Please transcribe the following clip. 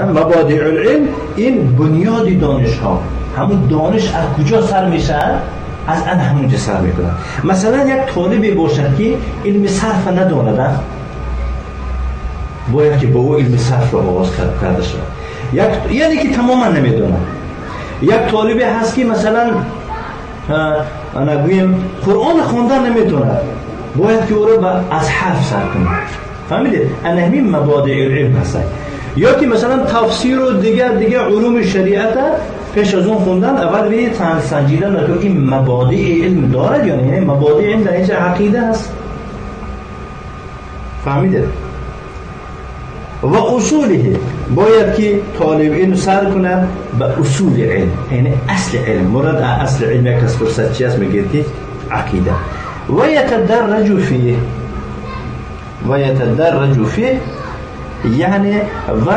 مبادئ العلم این بنیاد دانش ها، همون دانش از کجا سر میشه؟ از ان همونجا سر میکنه. مثلا یک طالبی باشد که علم صرف نداند، باید که با او علم صرف را آغاز کرده شود. یعنی که تماما نمیداند. یک طالبی هست که مثلا انا گویم قرآن خواندن نمیتواند، باید که او را از حرف سر کنه. فهمیدید؟ انا همین مبادئ العلم هست. یا که مثلا تفسیر و دیگه علوم شریعت پیش از اون خوندن اول به سنجیدن که این مبادئ علم دارد یا نه. یعنی مبادئ علم در اینجا عقیده هست. فهمیدید؟ و اصوله، باید که طالب علم سر کند به اصول علم، یعنی اصل علم. مراد اصل علم یک از فرصت چی است؟ میگه که عقیده. و یتدرج فیه، و یتدرج فیه یعنی و